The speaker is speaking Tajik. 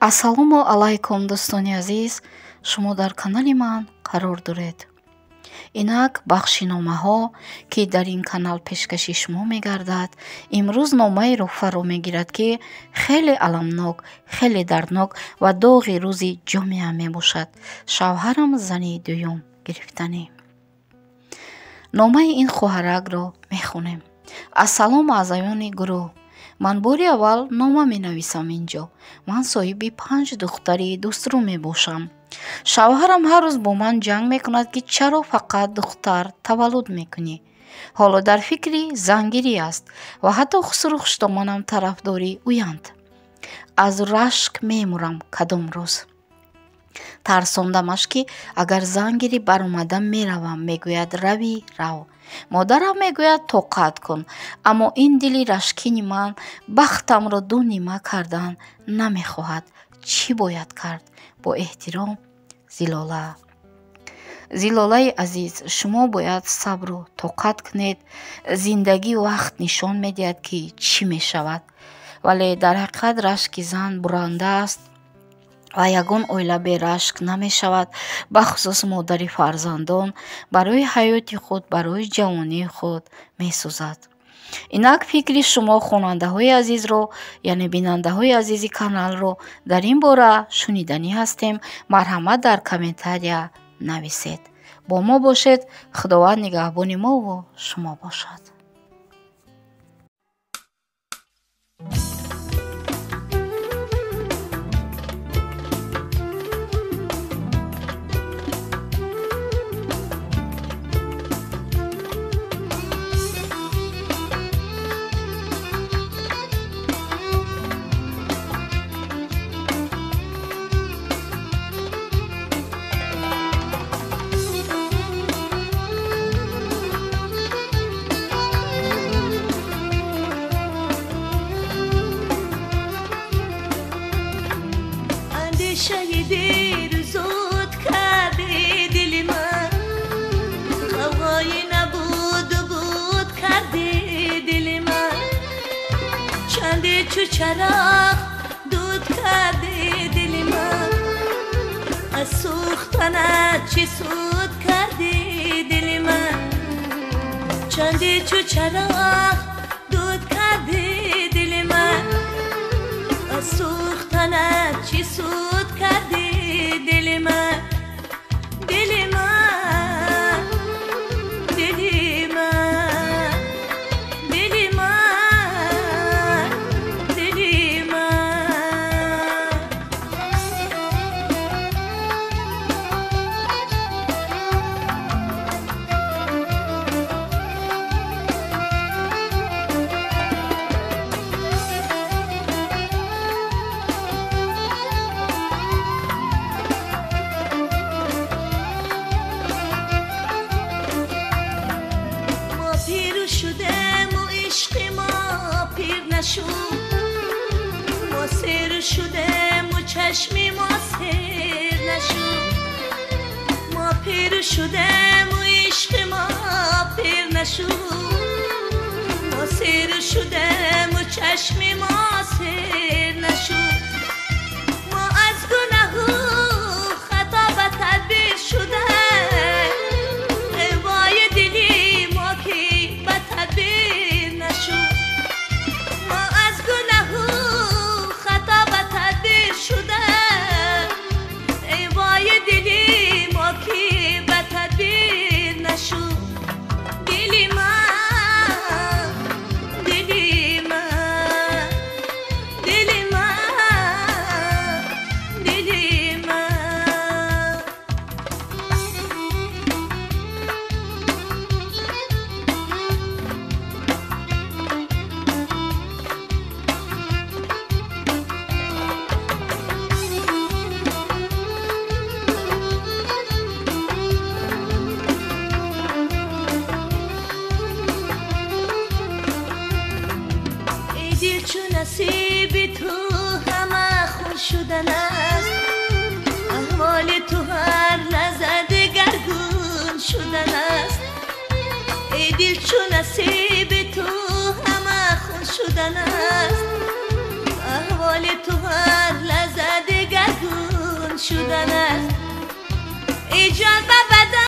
Ассалому алайкум, дӯстони азиз, шумо дар канали ман қарор доред. Инак бахши номаҳо, ки дар ин канал пешкаши шумо мегардад, имрӯз номаеро фаро мегирад, ки хеле аламнок, хеле дарднок ва доғи рӯзи ҷомеа мебошад. Шавҳарам зани дуюм гирифтанӣ. Номаи ин хоҳаракро мехонем. Ассалому аъзоёни гурӯҳ. Ман бори аввал нома менависам инҷо. Ман соҳиби 5 духтари дӯстрӯ мебошам. Шавҳарам ҳар рӯз бо ман ҷанг мекунад, ки чаро фақат духтар таваллуд мекунӣ. Ҳоло дар фикри зангирӣ аст ва ҳатто хусуру хуштомонам тарафдори ӯянд. Аз рашк мемурам кадом рӯз. Тарсондамаш, ки агар зангирӣ баромада меравам, мегӯяд равӣ рав. Модарам мегӯяд тоқат кун, аммо ин дили рашкини ман бахтамро ду нима кардан намехоҳад. Чӣ бояд кард? Бо эҳтиром, Зилола. Зилолаи азиз, шумо бояд сабру тоқат кунед. Зиндагӣ вақт нишон медиҳад, ки чӣ мешавад. Вале дар ҳақиқат рашки зан буранда аст ва ягон оила берашк намешавад, бахусус модари фарзандон барои ҳаёти худ, барои ҷавонии худ месӯзад. Инак фикри шумо хонандаҳои азизро, яъне бинандаҳои азизи каналро дар ин бора шуниданӣ ҳастем. Марҳамат, дар комментария нависед. Бо мо бошед, Худованд нигаҳбони мову шумо бошад. Андешаи дер зуд карди дили ман, ғавғои набуду буд карди дили ман, чанде чу чароғ дуд карди дили ман, аз сӯхтанат чӣ суд карди дили ман, чанде чу чароғ дуд карди дили ман, аз сӯхтанат чӣ суд карди дили ман, дили ман, дили ман, дили ман, дили ман. ما سیر شدم و چشمی ما سیر نشد، ما پیر شدم و عشق ما پیر نشد، ما سیر شدم و چشمی ما سیر نشد، ما از گناه و خطا به تدبیر شده، وای دلی ما که به تدبیر نشد، ما از گناه و خطا به تدبیر شده، ای وای دلی ما که به تدبیر نشد، دلی من، دلی من، دلی من، دلی من. ای دل چو نصیب تو همه خون شدن است، احوال تو هر لحظه دگرگون شدن است، ای دل چو نصیب تو همه خون شدن است، احوال تو هر لحظه Шудан аст. Иҷоза.